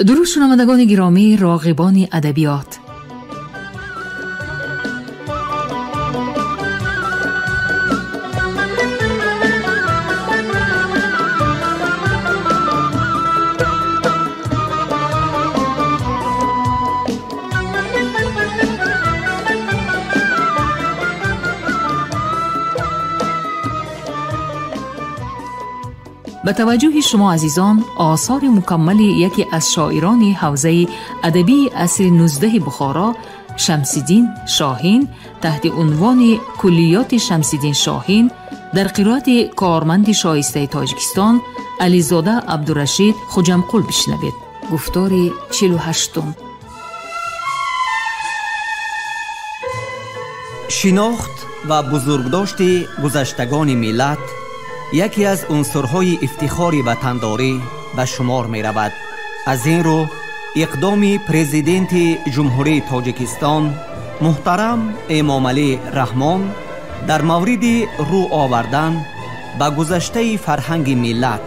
Дуруд шунавандагони гиромӣ, роғибони адабиёт. Ба таваҷҷӯҳи шумо азизон осори мукаммали яке аз шоирони ҳавзаи адабии асри 19 Бухоро Шамсиддин Шоҳин таҳти унвони Куллиёти Шамсиддин Шоҳин дар қироати корманди шоистаи Тоҷикистон Ализода Абдурашид Хуҷамқул бишнавед. Гуфтори 48-ум. Шинохт ва бузургдошти гузаштагони миллат яке аз унсурҳои ифтихори ватандорӣ ба шумор меравад. Аз ин рӯ иқдоми президенти Ҷумҳурии Тоҷикистон муҳтарам Эмомалӣ Раҳмон дар мавриди рӯ овардан ба гузаштаи фарҳанги миллат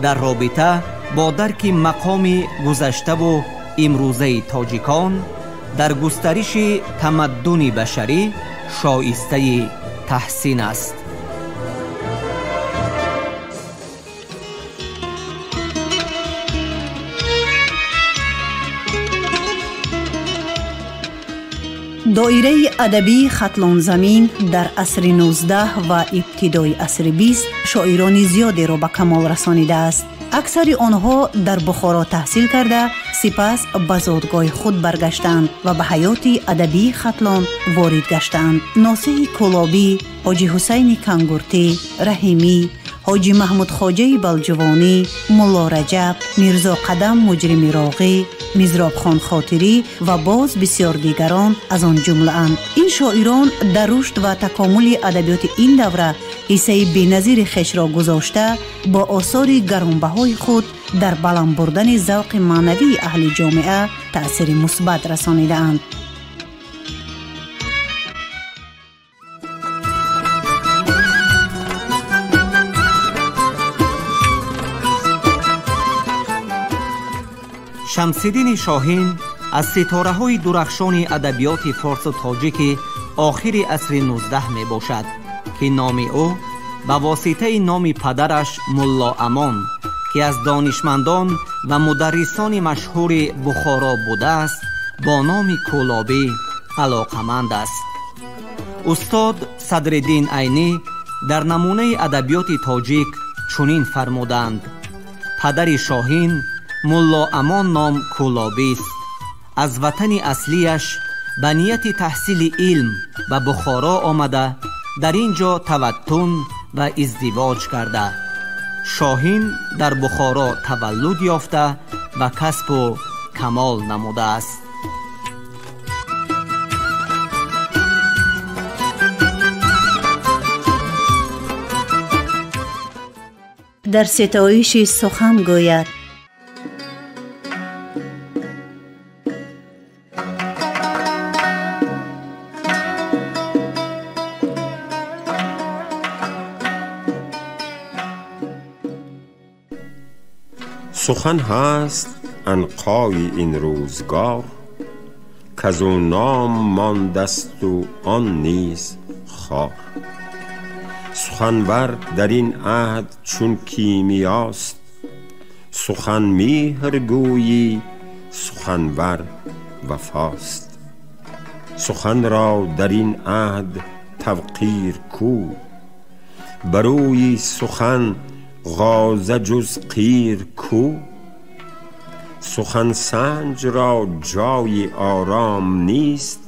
дар робита бо дарки мақоми гузаштаву имрӯзаи тоҷикон дар густариши тамаддуни башарӣ шоистаи таҳсин аст. Доираи адабии Хатлонзамин дар асри 19 ва ибтидои асри 20 шоирони зиёдеро ба камол расонидааст. Аксари онҳо дар Бухоро таҳсил карда, сипас ба зодгоҳи худ баргаштанд ва ба ҳаёти адабии Хатлон ворид гаштанд. Носиҳи Кӯлобӣ, Ҳоҷи Ҳусайни Кангуртӣ, Раҳимӣ, Ҳоҷи Маҳмудхоҷаи Балҷувонӣ, Мулло Раҷаб, Мирзо Қадам Муҷрими Роғӣ, Мизробхон Хотирӣ ва боз бисёр дигарон аз он ҷумлаанд. Ин шоирон дар рушд ва такомули адабиёти ин давра ҳиссаи беназири хешро гузошта, бо осори гаронбаҳои худ дар баланд бурдани завқи маънавии аҳли ҷомеа таъсири мусбат расонидаанд. Шамсиддини Шоҳин аз ситораҳои дурахшони адабиёти форсу тоҷики охири асри 19 мебошад, ки номи ӯ ба воситаи номи падараш Мулло Амон, ки аз донишмандон ва мударрисони машҳури Бухоро будааст, бо номи Кӯлобӣ алоқаманд аст. Устод Садриддин Айнӣ дар намунаи адабиёти тоҷик чунин фармуданд: падари Шоҳин Мулло Амон ном Кӯлобист. Аз ватани аслияш ба нияти таҳсили илм ба Бухоро омада, дар ин ҷо таваттун ва издивоҷ карда. Шоҳин дар Бухоро таваллуд ёфта ва касбу камол намудааст. Дар ситоиши сухан гӯяд. Сухан ҳаст анқои ин рӯзгор, каз ӯ ном мондасту он низ хор. Суханвар дар ин аҳд чун кимиёст, сухан меҳр гӯйӣ, суханвар вафост. Суханро дар ин аҳд тавқир ку, барӯи сухан ғоза ҷуз қир ку. Сухансанҷ ро ҷои ором нест,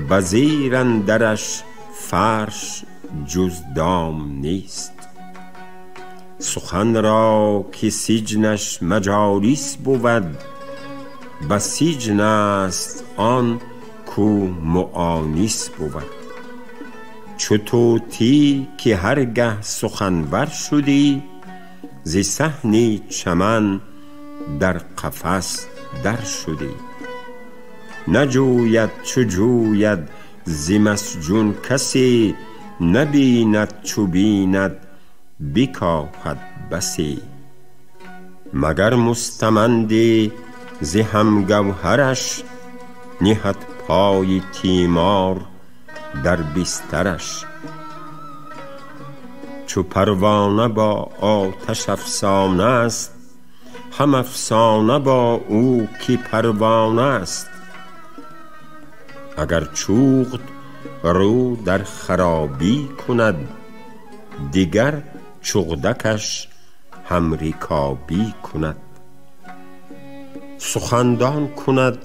ба зер андараш фарш ҷуз дом нест. Суханро ки сиҷнаш маҷолис бувад, ба сиҷн аст он ку муонис бувад. Чу тӯтӣ ки ҳар гаҳ суханвар шудӣ, зи саҳни чаман дар қафас дар шудӣ. Наҷӯяд чу ҷӯяд зи масҷун касе, набинад чу бинад бикоҳад басе. Магар мустаманде зи ҳам гавҳараш ниҳад пои тимор дар бистараш. Чу парвона бо оташ афсона аст, ҳам афсона бо ӯ ки парвона аст. Агар чуғд рӯ дар харобӣ кунад, дигар чуғдакаш ҳам рикобӣ кунад. Сухандон кунад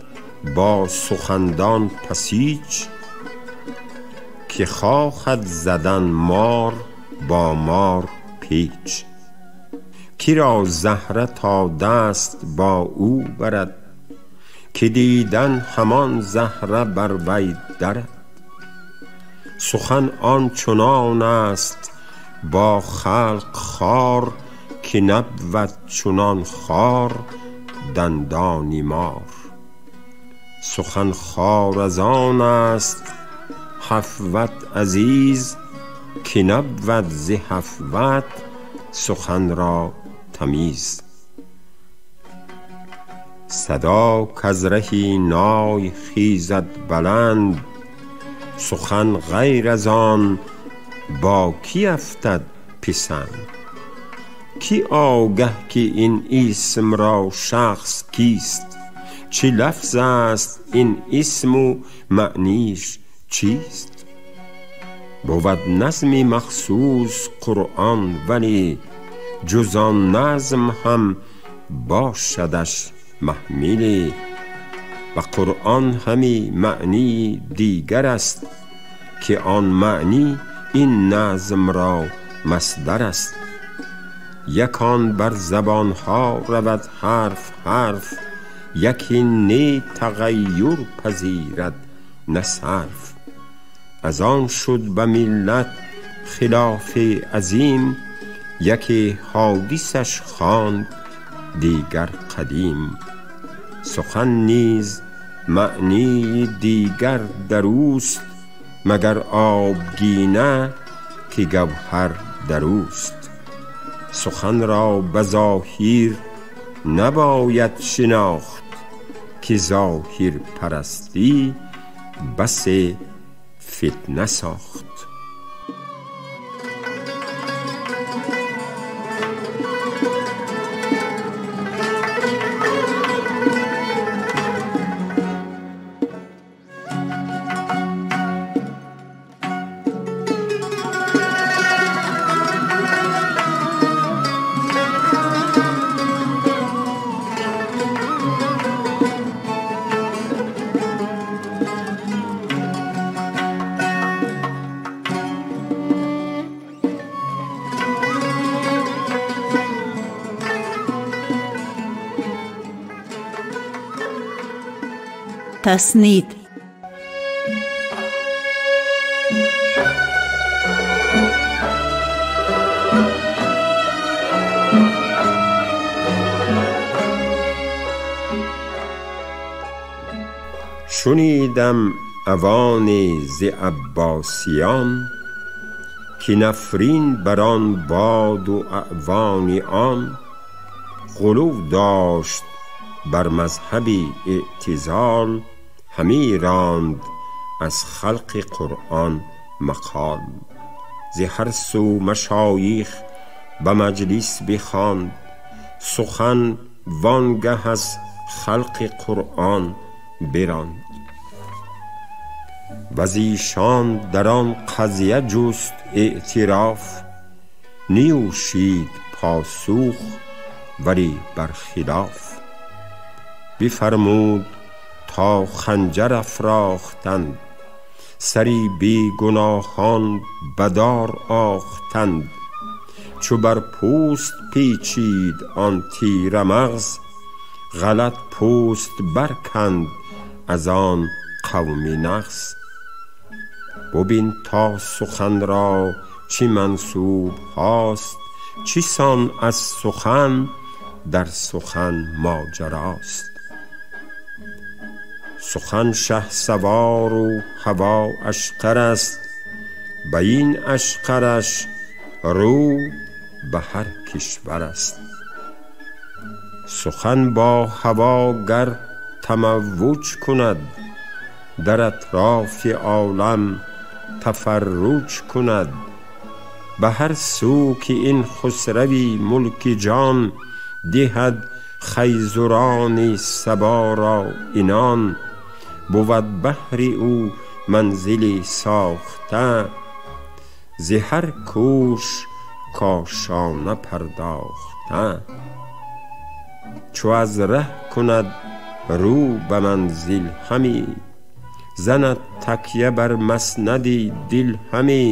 бо сухандон пасиҷ, ки хоҳад задан мор бо мор печ. Киро заҳра то даст бо ӯ барад, ки дидан ҳамон заҳра бар вай дарад. Сухан он чунон аст бо халқ хор, ки набвад чунон хор дандони мор. Сухан хор аз он аст ҳафват азиз, ки набвад зи ҳафват сухан ро тамиз. Садо каз раҳи най хезад баланд, сухан ғайр аз он бо ки афтад писанд? Ки огаҳ ки ин исм ро шахс кист? Чи лафз аст ин исму маъниш чист? Бувад назми махсус Қуръон, вале ҷуз он назм ҳам бошадаш маҳмиле. Ба Қуръон ҳами маънии дигар аст, ки он маънӣ ин назм ро масдар аст. Якон бар забонҳо равад ҳарф ҳарф, яке не тағайюр пазирад на сарф. Аз он шуд ба миллат хилофи азим, яке ҳодисаш хонд дигар қадим. Сухан низ маънии дигар дар ӯст, магар обгина ки гавҳар дар ӯст. Сухан ро ба зоҳир набояд шинохт, ки зоҳирпарастӣ басе фитна сохт. Таснид. Шунидам авоне зи аббосиён, ки нафрин бар он боду аъвони он. Ғулув дошт бар мазҳаби эътизол, ҳами ронд аз халқи Қуръон мақол. Зи ҳар сӯ машоих ба маҷлис бихонд, сухан вонгаҳ аз халқи Қуръон биронд. Ваз эшон дар он қазия ҷуст эътироф, نیوشید پاسخ ولی بر خلاف. بفرمود تا خنجر افراختند، سری بی گناهان بدار آختند. چو بر پوست پیچید آن تیره مغز، غلط پوست برکند از آن قوم نغز. ببین تا سخن را چی منسوب هاست، چی سان از سخن در سخن ماجراست. سخن شه سوار و هوا اشقر است، به این اشقرش رو به هر کشور است. Сухан бо ҳаво гар тамаввуҷ кунад, дар атрофи олам тафарруҷ кунад. Ба ҳар су ки ин хусрави мулки ҷон, диҳад хайзурони сабо ро инон. Бувад баҳри ӯ манзили сохта, зи ҳар кӯш кошона пардохта. Чу аз раҳ кунад рӯ ба манзил ҳами, занад такя бар маснади дил ҳами.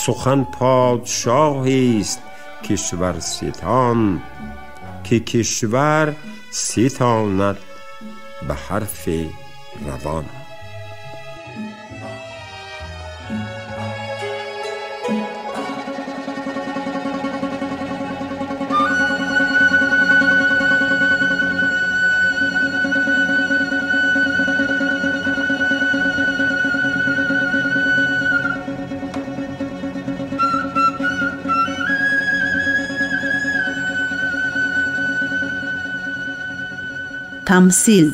Сухан подшоҳист кишварситон, ки кишвар ситонад ба ҳарфи равон. Тамсил.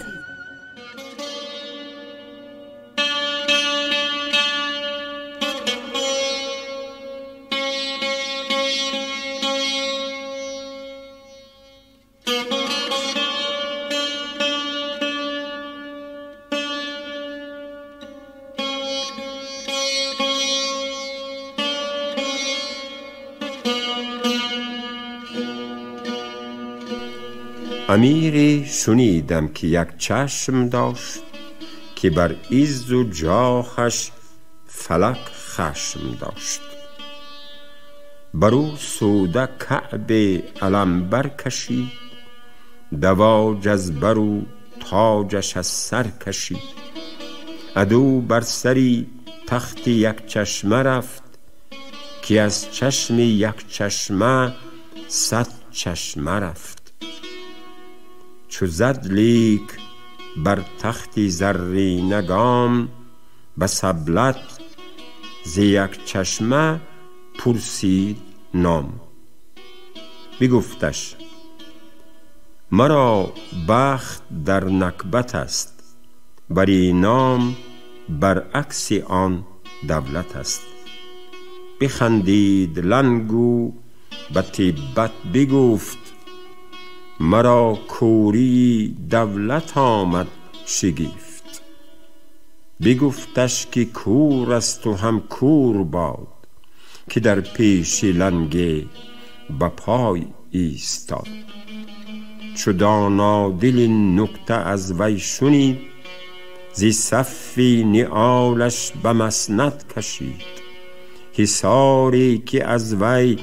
امیری شنیدم که یک چشم داشت، که بر عز و جاهش فلک خشم داشت. بر او سوده کعب علم برکشید، دواج از بر او تاجش از سر کشید. عدو بر سری تخت یک چشمه رفت، که از چشم یک چشمه 100 چشمه رفت. چو زد لیک بر تخت زرینه گام، به سبلت ز یک چشمه پرسید نام. بگفتش مرا بخت در نکبت است، بری نام برعکس آن دولت است. بخندید لنگو به طیبت بگفت، مرا کوری دولت آمد شگفت. بگفتش که کور است و هم کور باد، که در پیش لنگ به پای ایستاد. چو دانا دل نکته از وی شنید، ز صف نعالش به مسند کشید. حصاری که از وی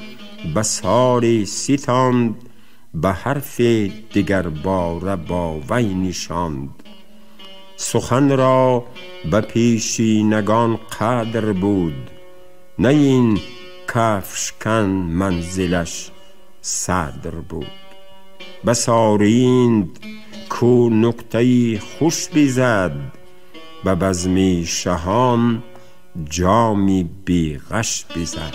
بساری ستاند، به حرف دیگر باره با وی نشاند. سخن را به پیشینگان قدر بود، نه این کفشکن منزلش صدر بود. بساریند کو نکته خوش بزد، به بزم شهان جامی بی غش بزد.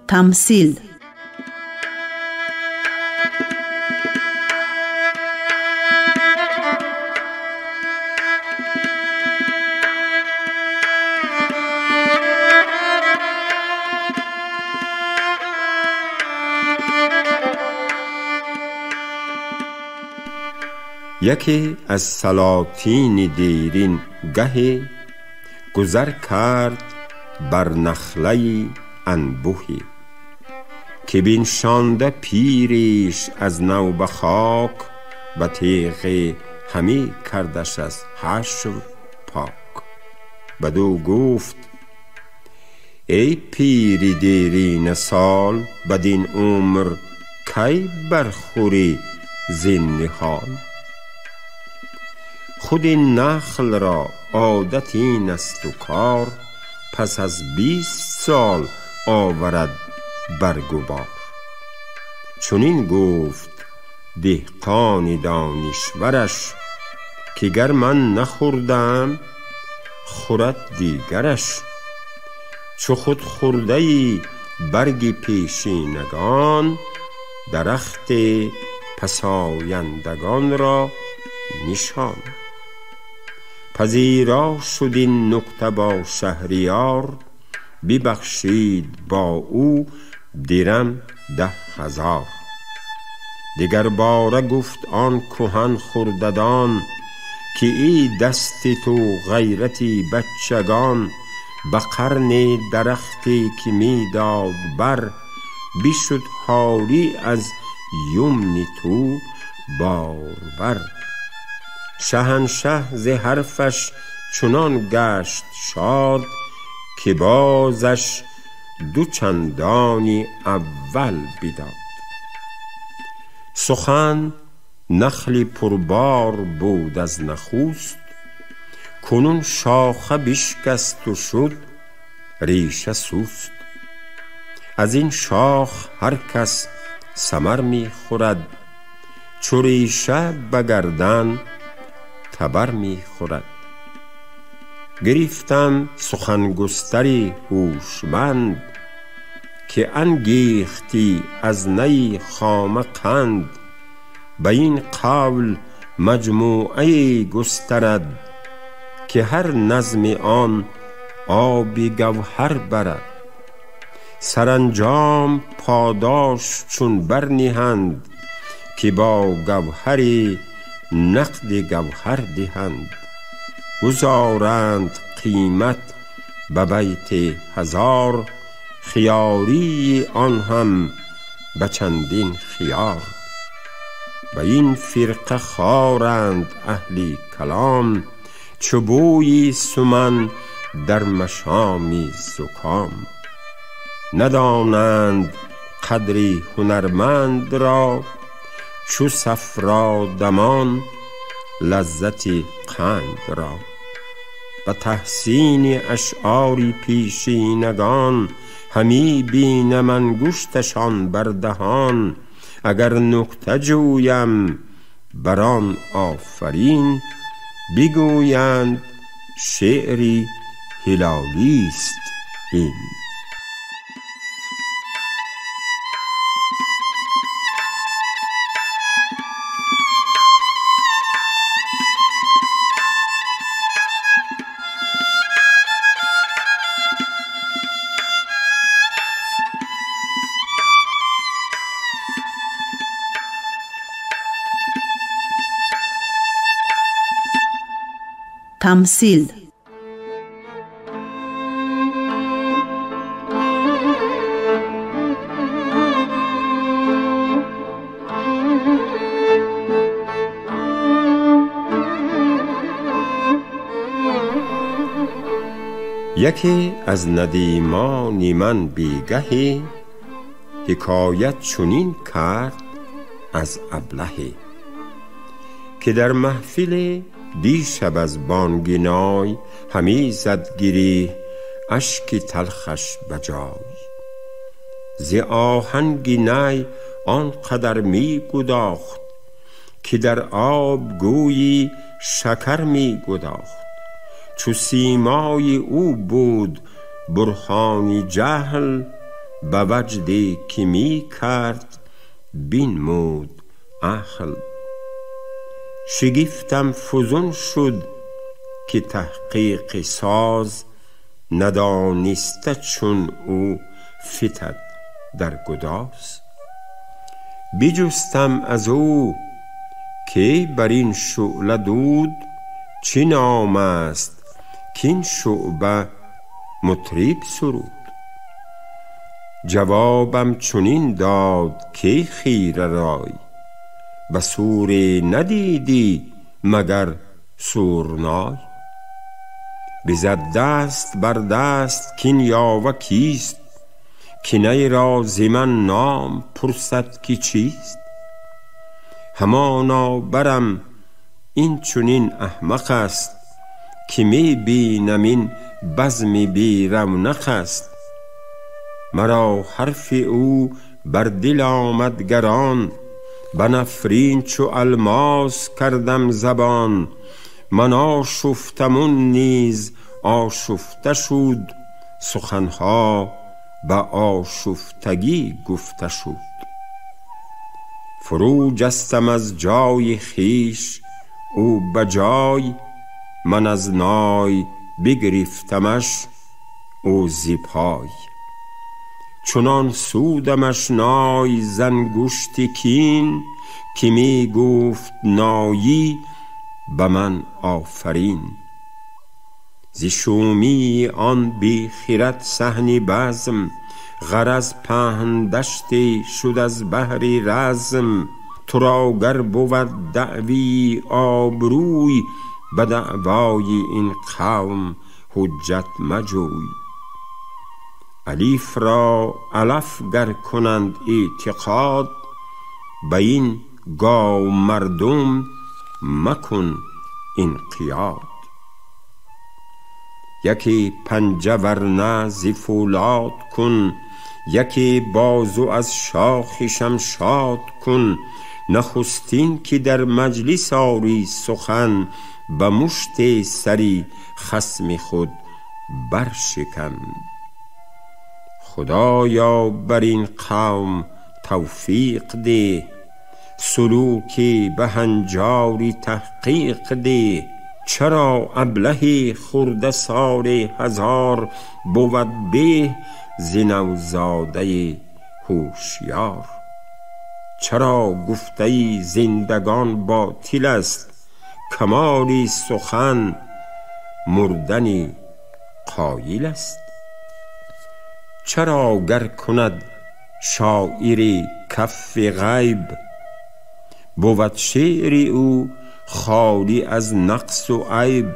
Тамсил. یکی از سلاطین دیرین گهی گذر کرد بر نخله انبوهی، که بنشانده پیریش از نو به خاک، به تیغ همی کردش از حشو پاک. بدو گفت ای پیر دیرین سال، بدین عمر کی برخوری زین نهال؟ خود این نخل را عادت این است و کار، پس از 20 سال آورد برگ و بار. چنین گفت دهقان دانشورش که گر من نخوردم خورد دیگرش. چو خود خورده ای برگ پیشینگان، درخت پسایندگان را نشان. پذیرا شد این نکته با شهریار، ببخشید با او درم 10,000. دگر باره گفت آن کهن خرددان، که ای دست تو غیرتی بچگان. به قرن درختی که می داد بر، بشد حالی از یمن تو باربر. شهنشه ز حرفش چنان گشت شاد، که بازش 2 چندانی اول بداد. سخن نخل پربار بود از نخوست، کنون شاخه بشکست و شد ریشه سست. از این شاخ هر کس ثمر می خورد، چو ریشه بگردن تبر می خورد. گرفتم سخنگستری هوشمند، که انگیختی از نی خامه قند. به این قول مجموعه گسترد، که هر نظم آن آبی گوهر برد. سرانجام پاداش چون برنهند، که با گوهری نقد گوهر دهند. گذارند قیمت به بیت 1000، خیاری آن هم به چندین خیار. به این فرقه خارند اهل کلام، چو بوی سمن در مشام زکام. ندانند قدر هنرمند را، چو صفرا دمان لذت قند را. به تحسین اشعار پیشینگان، همی بینم انگشتشان بر دهان. اگر نکته جویم بر آن آفرین، بگویند شعری هلالی است این. Тамсил. یکی از ندیمان من بیگهی، حکایت چنین کرد از ابلهی، که در محفل دیشب از بانگ نای، همی زد گریه اشک تلخش بجای. ز آهنگ نی آن قدر می گداخت، که در آب گویی شکر می گداخت. چو سیمای او بود برهان جهل، به وجدی که می کرد بنمود اهل. شگفتم فزون شد که تحقیق ساز، ندانسته چون او فتد در گداز. بجستم از او که بر این شعله دود، چه نام است کاین شعبه مطرب سرود. جوابم چنین داد که خیره رای، به سوری ندیدی مگر سورنای. بزد دست بر دست کاین یاوه کیست، که نی را ز من نام پرسد که چیست. همانا برم این چنین احمق است، که می بینم این بزمی بی رونق است. مرا حرف او بر دل آمد گران، به نفرین چو الماس کردم زبان. من آشفتم و نیز آشفته شد، سخنها به آشفتگی گفته شد. فرو جستم از جای خویش او به جای، من از نای بگرفتمش او ز پای. چنان سودمش نای ز انگشت کین، که می گفت نایی به من آفرین. ز شومی آن بی خرد صحن بزم، غرض پهن دشتی شد از بهر رزم. تو را گر بود دعوی آبروی، به دعوای این قوم حجت مجوی. الیف را علف گر کنند اعتقاد، به این گاو مردم مکن انقیاد. یکی پنجه ورنه ز فولاد کن، یکی بازو از شاخ شمشاد کن. نخستین که در مجلس آری سخن، به مشت سری خصم خود برشکن. خدایا بر این قوم توفیق ده، سلوکی به هنجاری تحقیق ده. چرا ابلهی خرده سال هزار، بود به ز نوزاده هوشیار. چرا گفته زندگان باطل است، کمال سخن مردن قایل است. چرا گر کند شاعر کف غیب، بود شعر او خالی از نقص و عیب.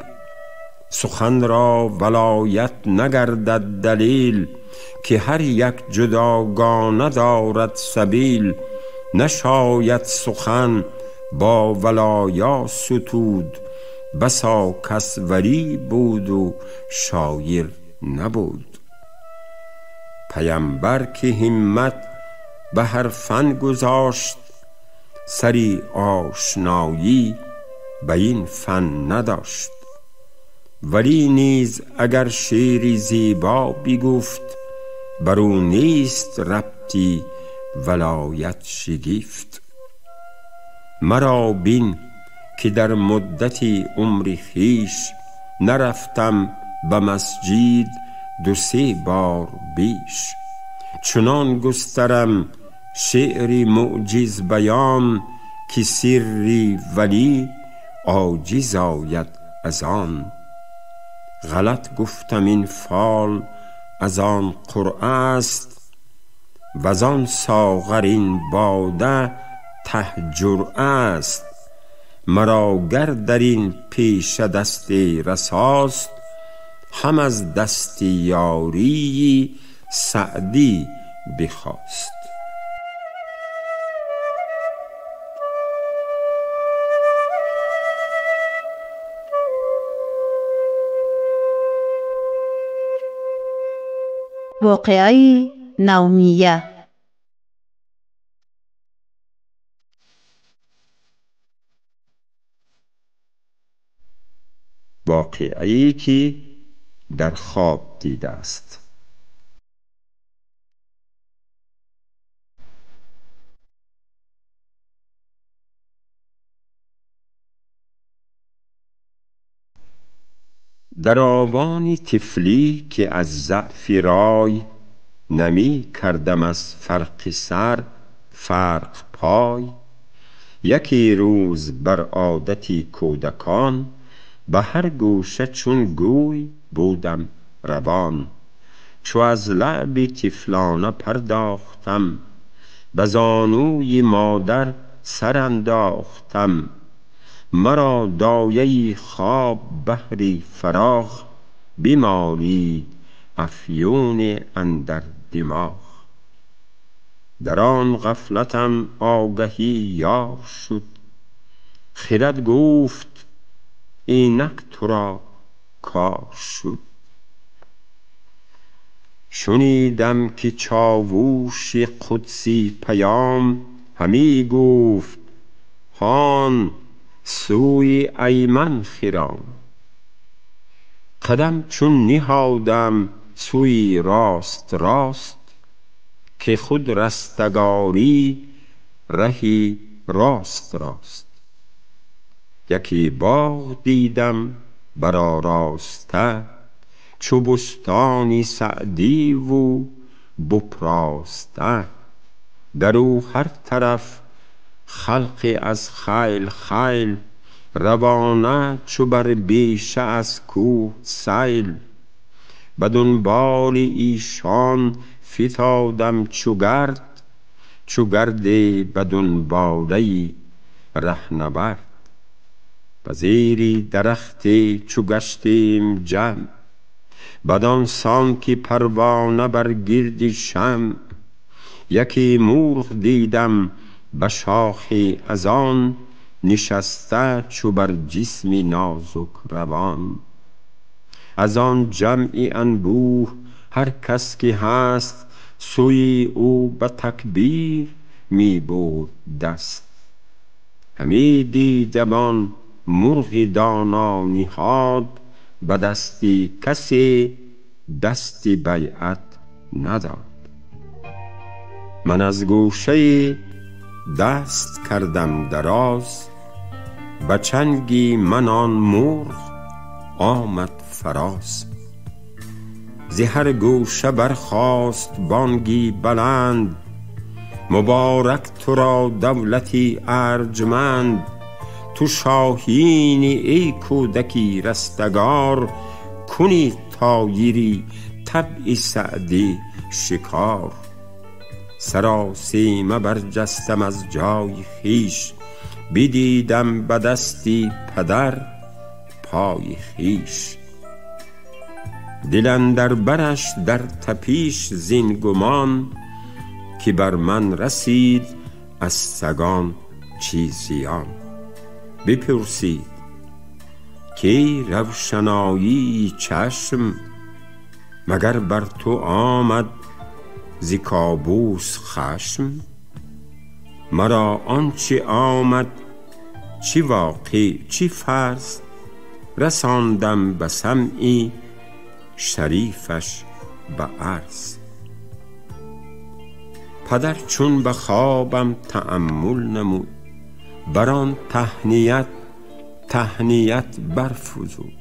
سخن را ولایت نگردد دلیل، که هر یک جداگانه دارد سبیل. نشاید سخن با ولایا ستود، بسا کس ولی بود و شاعر نبود. پیمبر که همت به هر فن گذاشت، سری آشنایی به این فن نداشت. ولی نیز اگر شعری زیبا بگفت، بر او نیست ربطی ولایت شگفت. مرا بین که در مدت عمر خویش، نرفتم به مسجد دو سه بار بیش. چنان گسترم شعری معجز بیان، که سری ولی عاجز آید از آن. غلط گفتم این فال از آن قرعه است، وز آن ساغر این باده ته جرعه است. مرا گر در این پیشه دست رساست، هم از دست یاری سعدی بخواست. واقعه نومیه. واقعه‌ای که در خواب دیده است. در آوان طفلی که از ضعف رای، نمی کردم از فرق سر فرق پای. یکی روز بر عادت کودکان، به هر گوشه چون گوی بودم روان. چو از لعب طفلانه پرداختم، به زانوی مادر سر انداختم. مرا دایه خواب بهر فراغ، بمالید افیون اندر دماغ. در آن غفلتم آگهی یار شد، خرد گفت اینک تو را کار شد. شنیدم که چاووش قدسی پیام، همی گفت هان سوی ایمن خرام. قدم چون نهادم سوی راست راست، که خود رستگاری رهی راست راست. یکی باغ دیدم برآراسته، چو بستانی سعدی و بپراسته. در او هر طرف خلق از خیل خیل، روانه چو بر بیشه از کوه سیل. به دنبال ایشان فتادم چو گرد، چو گرد به دنباله رهنورد. به زیر درختی چو گشتیم جمع، بدان سان که پروانه بر گرد شمع. یکی مرغ دیدم به شاخی از آن، نشسته چو بر جسم نازک روان. از آن جمع انبوه هر کس که هست، سوی او به تکبیر می برد دست. همی دیدم آن مرغ دانا نهاد، به دست کسی دست بیعت نداد. من از گوشه دست کردم دراز، به چنگی من آن مرغ آمد فراز. ز هر گوشه برخاست بانگی بلند، مبارک تو را دولتی ارجمند. تو شاهینی ای کودکی رستگار، کنی طایری طبع سعدی شکار. سراسیمه برجستم از جای خویش، بدیدم به دستی پدر پای خویش. دل اندر برش در تپیش زین گمان، که بر من رسید از سگان چی زیان. بپرسید که روشنایی چشم، مگر بر تو آمد ز کابوس خشم؟ مرا آنچه آمد چی واقع چی فرض، رساندم به سمعی شریفش به عرض. پدر چون به خوابم تأمل نمود، بر آن تهنیت تهنیت برفزود.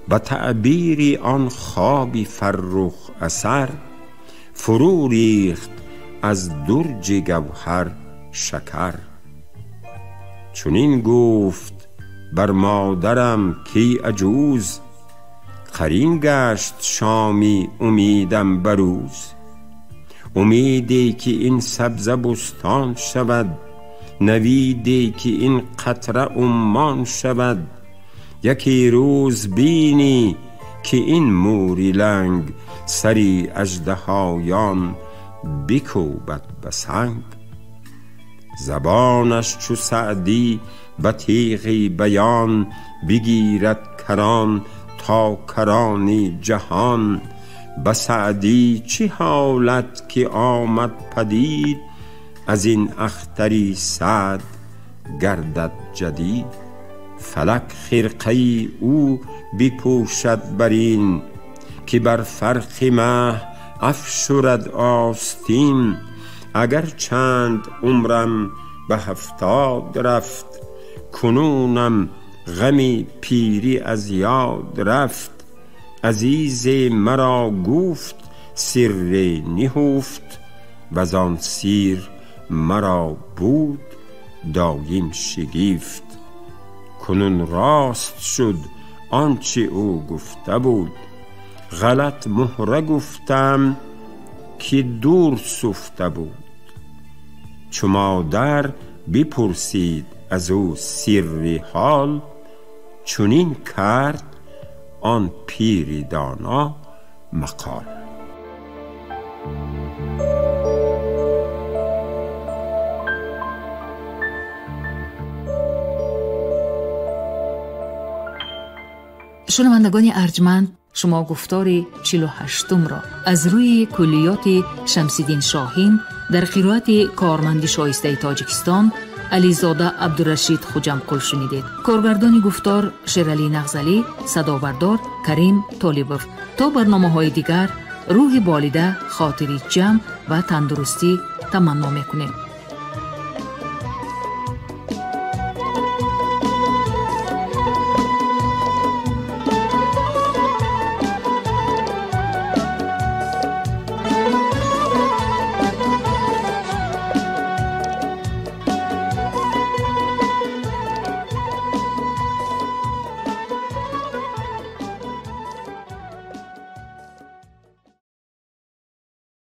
به تعبیر آن خوابی فرخ اثر، فرو ریخت از درج گوهر شکر. چنین گفت بر مادرم کی عجوز، قرین گشت شامی امیدم بروز. امیدی که این سبزه بستان شود، نویدی که این قطره عمان شود. یکی روز بینی که این موری لنگ، سری اژدهایان بکوبد به سنگ. زبانش چو سعدی به تیغ بیان، بگیرد کران تا کران جهان. به سعدی چه حالت که آمد پدید، از این اختری سعد گردد جدید. فلک خرقه او بپوشد برین، که بر فرق مه افشرد آستین. اگر چند عمرم به 70 رفت، کنونم غم پیری از یاد رفت. عزیز مرا گفت سر نهفت، وزان سیر مرا بود دایم شگفت. کنون راست شد آنچه او گفته بود، غلط مهره گفتم که دور سفته بود. چو مادر بپرسید از او سر حال، چنین کرد آن پیر دانا مقال. Шунавандагони арҷманд, Шумо гуфтори 48-умро аз рӯи куллиёти Шамсиддин Шоҳин дар қироати корманди шоистаи Тоҷикистон Ализода Абдурашид Хуҷамқул шунидед. Коргардони гуфтор Шералӣ Нағзалӣ, садобардор Карим Толибов. То барномаҳои дигар рӯҳи болида, хотири ҷамъ ва тандурустӣ таманно мекунем.